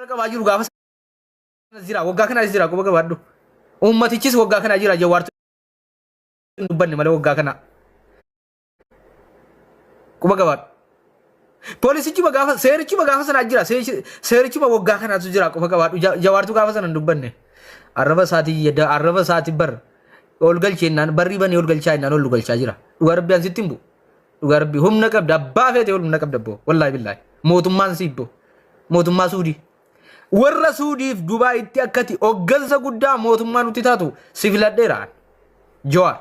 Qabaa jiru gaafa sana jira waggaa kana jira quba qabaadhu. Uummatichis waggaa kana jira Jawaartu hin dubbanne malee waggaa kana. Quba qabaadhu. Poolisichuma gaafa seerichuma gaafa sanaa jira seerichuma waggaa kanaatu jira quba qabaadhu Jawaartu gaafa sana hin dubbanne. Arraba isaatii arraba isaatii bar ol galcheennaan barrii banee ol galchaa jennaan ol galchaa jira. Dhugaa rabbi an sitti hin bu'u. Dhugaa rabbi humna qabda abbaa feete ol humna qabda boo wallaahi billaahi mootummaan siif boo mootummaa suudii. Warra suudiif Dubaayitti akkati hoggansa guddaa mootummaa nutti taatu si filadheera. Jawaar.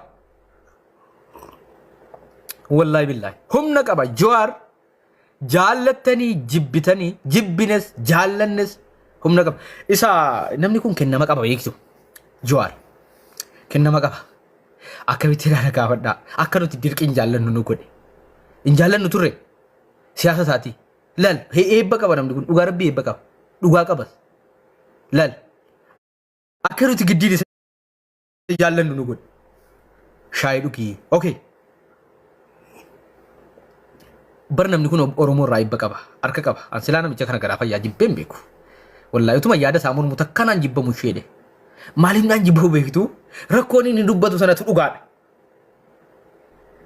Wallaahi billaahi humna qaba Jawaar jaallattanii jibbitanii jibbines jaallannes humna qaba. Isa namni kun kennama qaba beektu Jawaar kennama qaba. Akkamitti ilaala gaafadhaa akka nuti dirqiin jaallannu nu godhe. Hin jaallannu turre siyaasa isaatii. Lal eebba qaba namni kun dhugaa rabbii eebba qaba. Dhugaa qabas. Lal akka nuti giddiin isa jaallannu nu godhe. Shaayii dhugii. Okay. Bar namni kun Oromoo irraa eebba qaba. Harka qaba. An silaa namicha kana garaa fayyaa jibbee hin beeku. Wallaahi utuma yaada isaa mormu takkanaan jibbamu isheedhe. Maaliif naan jibbamu beektu? Rakkoon inni dubbatu sanatu dhugaadha.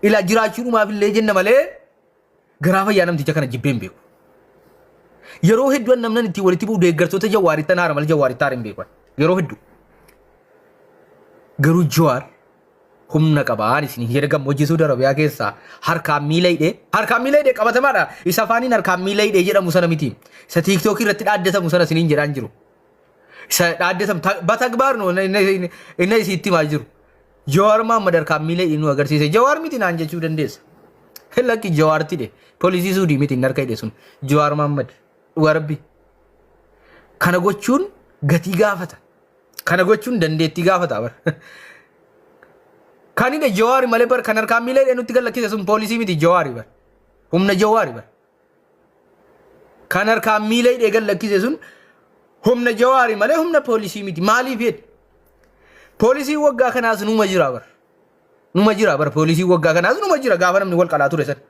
Ilaa jiraachuudhumaaf illee jenna malee garaa fayyaa namticha kana jibbee hin beeku. Yeroo hedduu an namnan ittiin walitti bu'u deeggartoota Jawaaritti haara malee Jawaaritti haara hin beeku. Yeroo hedduu. Garuu Jawaar humna qaba ani isin jedhe gammoojjii Suudi Arabiyaa keessaa harkaan miila hidhee harkaan miila hidhee qabatamaadha. Isa afaaniin harkaan miila hidhee jedhamu sana miti. Isa tiiktookii irratti dhaaddatamu sana isiniin jedhaan jiru. Isa dhaaddatamu batagbaar no inni isiitti himaa jiru. Jawaar Mahammad harkaan miila hidhee nu agarsiise. Jawaar miti naan jechuu dandeessa. Lakki Jawaar tidhe. Poolisii Suudii miti inni harka hidhe sun. Jawaar Mahammad. Dhugaa rabbi. Kana gochuun gatii gaafata. Kana gochuun dandeettii gaafata bar. Kan hidhe Jawaari malee bar kan harkaan miila hidhe nutti gallakkise sun poolisii miti Jawaari bar. Humna Jawaari bar. Kan harkaan miila hidhee gallakkise sun humna Jawaari malee humna poolisii miti. Maaliif jedhe? Poolisiin waggaa kanaas numa jira bar. Numa jira bar poolisiin waggaa kanaas numa jira gaafa namni wal qalaa ture sana.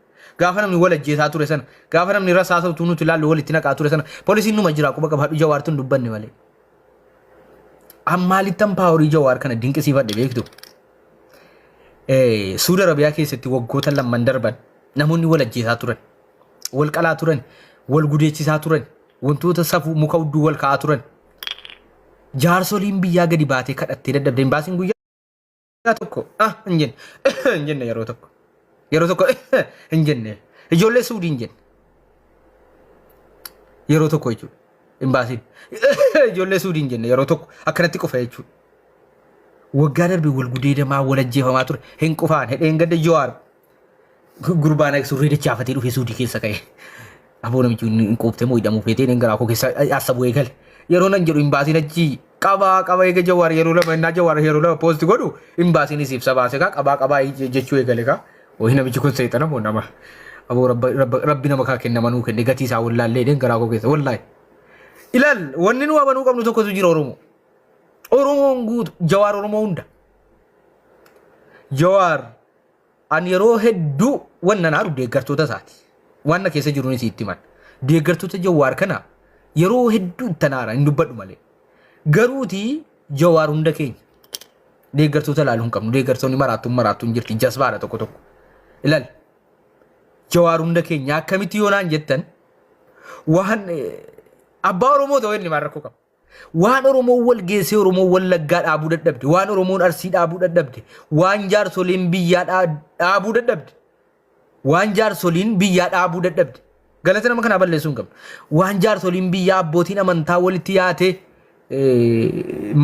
Gaafa namni wal ajjeesaa ture sana. Gaafa namni rasaasa utuu nuti ilaallu walitti naqaa ture sana. Poolisiin numa jira quba qabaadhu Jawaartu hin dubbanne malee. An maalittan paaworii Jawaar kana dinqisiifadhe beektu. Suudi Arabiyaa keessatti waggoota lamman darban namoonni wal ajjeesaa turan, wal qalaa turan, wal gudeechisaa turan, wantoota safuu muka hudduu wal kaa'aa turan. Jaarsoliin biyyaa gadi baatee kadhattee dadhabde hin baasiin guyyaa tokko ah hin jenne hin jenne yeroo tokko yeroo tokko hin jenne ijoollee suudii hin jenne yeroo tokko jechuudha hin baasiin ijoollee suudii hin jenne yeroo tokko akkanatti qofa jechuudha. Waggaa darbe wal gudeedamaa wal ajjeefamaa ture hin qufaan hedheen gadda Jawaar gurbaan surree dachaafatee dhufee suudii keessa ka'e. Aboo namichi hin quuftee moo hidhamuu feetee hin garaa koo keessa asabuu eegale. Yeroo nan jedhu hin baasiin achi qabaa qaba eega Jawaar yeroo lama innaa Jawaar yeroo lama poosti godhu hin baasiin isiif sabaase kaa qabaa qabaa jechuu eegale kaa. Wayii namichi kun seexana moo nama. Aboo rabbi nama kaa kenna manuu kenne gatii isaa wallaallee hidheen garaa koo keessa wallaahi. Ilaal wanni nu amanuu qabnu tokkotu jira Oromoo. Oromoon guutu Jawaar Oromoo hunda. Jawaar an yeroo hedduu wanna naaru deeggartoota isaati. Wanna keessa jiruunis itti himan. Deeggartoota Jawaar kana yeroo hedduu itti naara hin dubbadhu malee. Garuuti Jawaar hunda keenya. Deeggartoota ilaaluu hin qabnu. Deeggartoonni maraattuun maraattuun jirti. Jasbaadha tokko tokko. Ilaali. Jawaar hunda keenya akkamitti yoo naan jettan waan abbaa Oromoo ta'uu inni maal rakkoo qaba. Waan Oromoon wal geessee Oromoon Wallaggaa dhaabuu dadhabde, waan Oromoon Arsii dhaabuu dadhabde, waan jaarsoliin biyyaa dhaabuu dadhabde, waan jaarsoliin biyyaa dhaabuu dadhabde. Galata nama kanaa balleessuu hin qabnu. Waan jaarsoliin biyyaa abbootiin amantaa walitti yaatee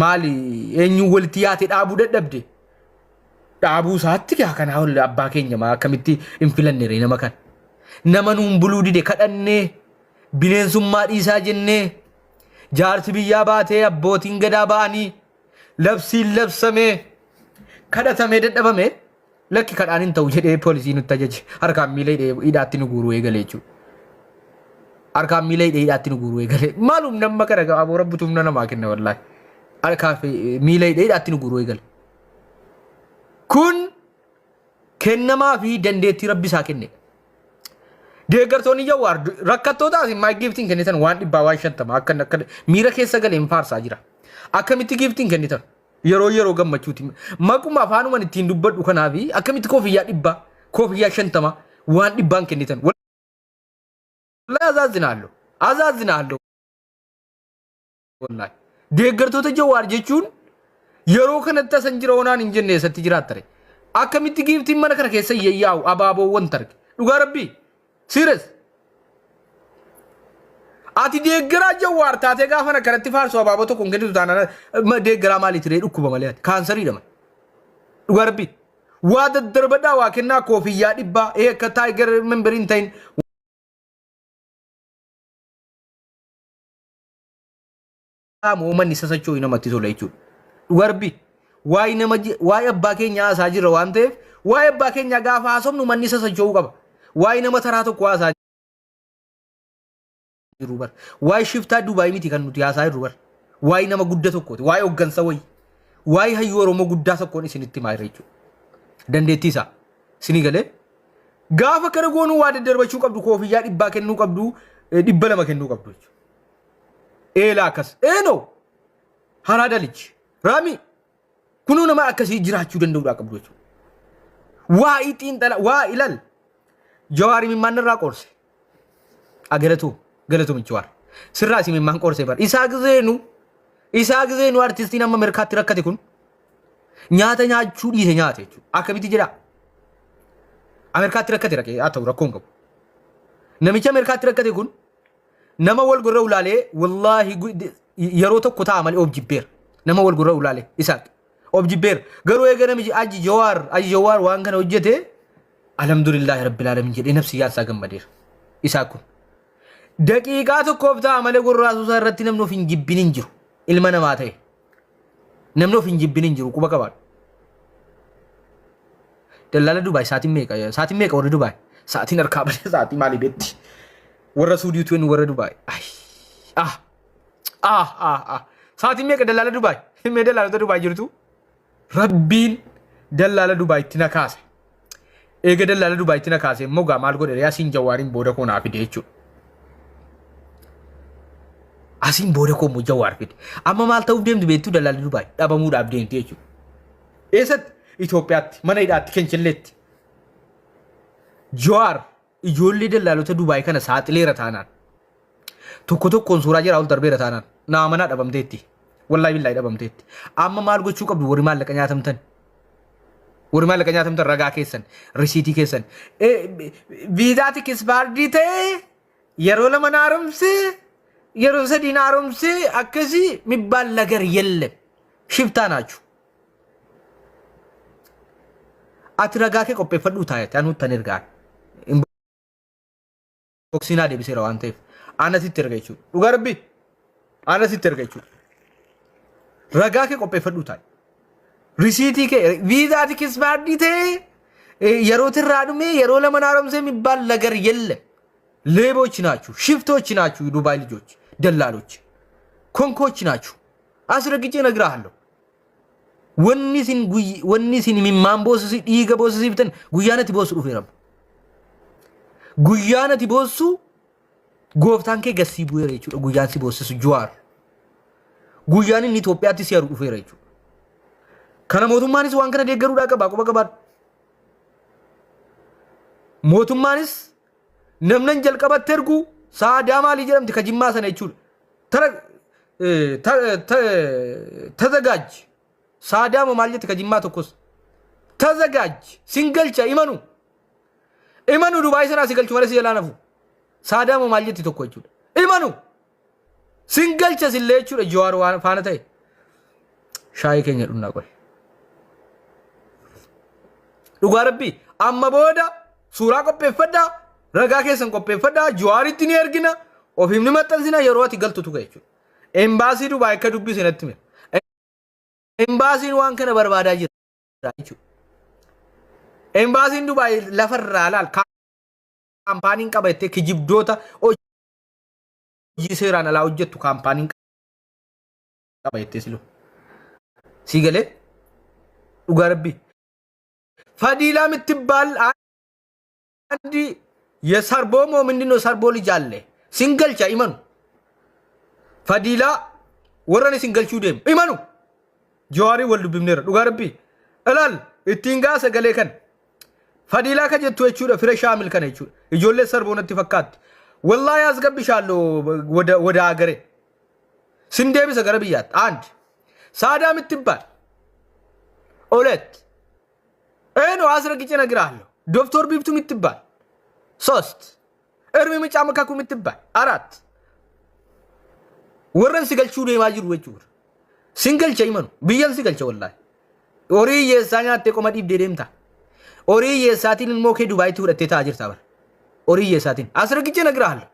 maali eenyuun walitti yaatee dhaabuu dadhabde. Dhaabuu isaatti gaa kanaa ol abbaa keenya maa akkamitti hin filanne ree nama kana. Nama nuun buluu dide kadhannee bineensummaa dhiisaa jennee Jaarsi biyyaa baatee abbootiin gadaa ba'anii labsiin labsamee kadhatamee dadhabame lakki kadhaan hin ta'u jedhee poolisii nutti ajaje harkaan miila hidhee hidhaatti nu guuruu eegale jechuudha. Harkaan miila hidhee hidhaatti nu guuruu eegale. Maal humna amma kana aboo rabbitu humna namaa kenna wallaahi. Harkaa fi miila hidhee hidhaatti nu guuruu eegale. Kun kennamaa fi dandeettii rabbi isaa kenne. Deeggartoonni Jawaar rakkattootaas immaa giiftiin kennitan waan dhibbaa waan shantama akka akka miira keessa galeen faarsaa jira. Akkamitti giiftiin kennitan? Yeroo yeroo gammachuuti. Maquma afaanuman ittiin dubbadhu kanaafi akkamitti koofiyyaa dhibbaa koofiyyaa shantama waan dhibbaan kennitan? Wallahi azaazinaallo. Azaazinaallo. Wallahi. Deeggartoota Jawaar jechuun yeroo kanatti asan jira onaan hin jenne eessatti jiraattare. Akkamitti giiftiin mana kana keessa yayyaa'u abaaboowwan targe. Dhugaa rabbii. Serious. Ati deeggaraa Jawaar taatee gaafa akkanatti faarsu abaaboo tokko hin kennitu taanaan deeggaraa maaliiti ree dhukkuba malee ati kaansariidha malee. Dhugaa rabbii. Waa daddarbadhaa waa kennaa koofiyyaa dhibbaa ee akka taayigar memberii hin ta'in uummanni sasacho'u namatti tola jechuudha. Dhugaa rabbii. Waa'ee nama waa'ee abbaa keenyaa haasaa jirra waan ta'eef waa'ee abbaa keenyaa gaafa haasofnu uummanni sasacho'uu qaba. Waa'ee nama taraa tokko haasaa jiru bar. Waa'ee shiftaa Dubaay miti kan nuti haasaa jirru bar. Waa'ee nama gudda tokkooti. Waa'ee hoggansa wayii. Waa'ee hayyuu Oromoo guddaa tokkoon isinitti himaa jira jechuudha. Dandeettii isaa. Isinii galee. Gaafa kana goonuu waa daddarbachuu qabdu koofiyyaa dhibbaa kennuu qabdu 200 kennuu qabdu jechuudha. Eelaa akkas. Eenoo. Haraada lichi. Raamii. Kunuu nama akkasii jiraachuu danda'uudhaa qabdu jechuudha. Waa'ee xiinxala waa ilal. Jawaar imimmaan irraa qoorse. A galatoo galatoomi Jawaar. Sirraa isin imimmaan qoorse bar. Isaa gizeenu isaa gizeenu artistiin amma Ameerikaatti rakkate kun nyaata nyaachuu dhiise nyaate jechuudha. Akkamitti jedhaa? Ameerikaatti rakkate rakkee haa ta'u rakkoo hin qabu. Namichi Ameerikaatti rakkate kun nama wal gurra ulaalee wallaahi yeroo tokko ta'a malee of jibbeera. Nama wal gurra ulaalee Isaaq of jibbeera. Garuu eega namichi aji Jawaar aji Jawaar waan kana hojjete alhamdulillaahi rabbil alamin jedhee nafsi yaadsaa gammadeera. Isaaq kun. Daqiiqaa tokkoof ta'a malee gurraasuusaa irratti namni of hin jibbin hin jiru. Ilma namaa ta'e. Namni of hin jibbin hin jiru quba qabaadhu. Dallaala Dubaay sa'aatiin meeqa? Sa'aatiin meeqa warri Dubaay? Sa'aatiin harkaa badee sa'aatii maalii beetti? Warra Suudii tuun warra Dubaay. Ay. Ah. Ah ah ah. Sa'aatiin meeqa dallaala Dubaay? Mee dallaalota Dubaay jirtu? Rabbiin dallaala Dubaayitti na kaase. Eega dallaala Dubaayitti na kaase immoo gaa maal godhe Asiin Jawaariin booda koo naa fide jechuudha. Asiin booda koo immoo Jawaar fide. Amma maal ta'uuf deemti beektuu dallaalli Dubaay dhabamuudhaaf deemti jechuudha. Eessatti? Itoophiyaatti mana hidhaatti Kenchelleetti. Jawaar ijoollee dallaalota Dubaay kana saaxileera taanaan. Tokko tokkoon suuraa jiraa ol darbeera taanaan. Naa manaa dhabamteetti. Wallaahi billaahi dhabamteetti. Amma maal gochuu qabdu warri maallaqa nyaatamtan? Warri maallaqa nyaatamtan ragaa keessan, risiitii keessan. Viizaati kisbaardii ta'e yeroo lama na haaromse, yeroo sadii na haaromse akkasii mibbaal lagar yellem. Shiftaa naachu. Ati ragaa kee qopheeffadhuu taa'eeti anuu tan ergaan. Inboxii naa deebiseera waan ta'eef anasitti erga jechuudha. Dhugaa rabbii anasitti erga jechuudha. Ragaa kee qopheeffadhuu taa'i. Risiitii kee viizaati kisbaardii ta'ee yeroo tirraa dhumee yeroo lama haaromsee ሚባል ነገር የለም። ሌቦች ናችሁ፣ ሽፍቶች ናችሁ፣ የዱባይ ልጆች፣ ደላሎች፣ ኮንኮች ናችሁ። አስረግጬ እነግርሃለሁ። Wanni isin wanni isin imimmaan boossisi dhiiga boossisiiftan guyyaan ati boossu dhufeera. Guyyaan ati boossu gooftaan kee gassii bu'eera jechuudha. Guyyaan si boossisu Jawaar. Guyyaan inni Itoophiyaatti si haru dhufeera jechuudha. Kana mootummaanis waan kana deeggaruudhaa qaba quba qabaadhu. Mootummaanis namnan jalqabatti ergu saadaa maalii jedhamti ka jimmaa sana jechuudha. Tara ተዘጋጅ ሳዳሞ maal jetti ka jimmaa tokkos ተዘጋጅ sin galcha imanu imanu Dubaay sanaa si galchu malee si jalaa nafu saadaamo maal jetti tokko jechuudha imanu sin galcha sillee jechuudha Jawaar waan faana ta'e shaayii keenya dhunnaa qoy dhugaa rabbii amma booda suuraa qopheeffadhaa ragaa keessan qopheeffadhaa Jawaaritti ni ergina ofiif ni maxxansina yeroo ati galtu tuqa jechuudha. Embaasii Dubaay akka dubbise natti hime. Embaasiin waan kana barbaadaa jira jechuudha. Embaasiin Dubaay lafarraa laal kaampaaniin qaba jettee kijibdoota hojii seeraan alaa hojjettu kaampaaniin qaba jettee siluu. Sii galee dhugaa rabbii. Fadiilaa mittibaal አንድ የሰርቦ moo ምንድን ነው? ሰርቦ ልጅ አለ sin galcha imanu. Fadiilaa warran isin galchuu deemu imanu. Jawaarii wal dubbifneera dhugaa rabbii. Ilaal ittiin gaa sagalee kan. Fadiilaa ka jettu jechuudha fira shaamil kana jechuudha. Ijoollee sarboo natti fakkaatti. Wallaahi አስገብሻለሁ ወደ ሀገሬ sin deebisa gara biyyaatti. አንድ ሳዳ የምትባል ሁለት ይህ ነው አስረግጬ እነግርሃለሁ። ዶክተር ቢብቱ የምትባል ሶስት እርሚ ምጫ መካኩ የምትባል አራት warran si galchuu deemaa jiru jechuudha. Sin galcha imanu biyyan si galcha wallaahi. Horii hiyyeessaa nyaattee qoma dhiibdee deemta. Horii hiyyeessaatiin ilmoo kee Dubaayitti fudhattee taa'aa jirta bara. Horii hiyyeessaatiin አስረግጬ እነግርሃለሁ.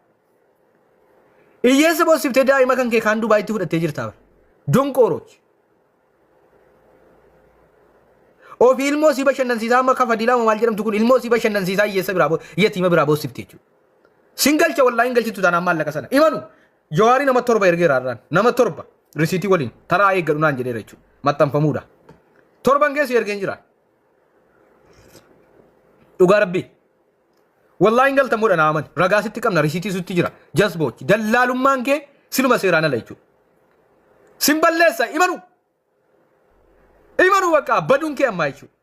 Hiyyeessa boosiftee daa'ima kan kee kaan Dubaayitti fudhattee jirta bara. Donqooroች. Ofii ilmoo si bashannansiisaa amma kafadilaa maal jedhamtu kun ilmoo si bashannansiisaa hiyyeessa biraa yatiima biraa boosifte jechuudha. Sin galcha wallaahi hin galchitu taanaan maallaqa sana. Imanu Jawaarii nama torba ergeera har'aan nama torba risiitii waliin taraa eeggadhu naan jedheera jechuudha. Maxxanfamuudha. Torban keessa ergeen jira. Dhugaa rabbii. Wallaahi hin galtamuudha naa amani. Ragaa sitti qabna risiitii sitti jira. Jasboochi dallaalummaan kee sinuma seeraan ala jechuudha. Sin balleessa imanu. Imanu bakka baduun kee ammaa jechuudha.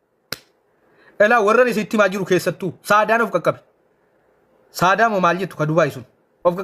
Elaa warran isitti himaa jiru keessattuu saadaan of qaqqabe. Saadaa moo maal jettu ka Dubaay sun. Of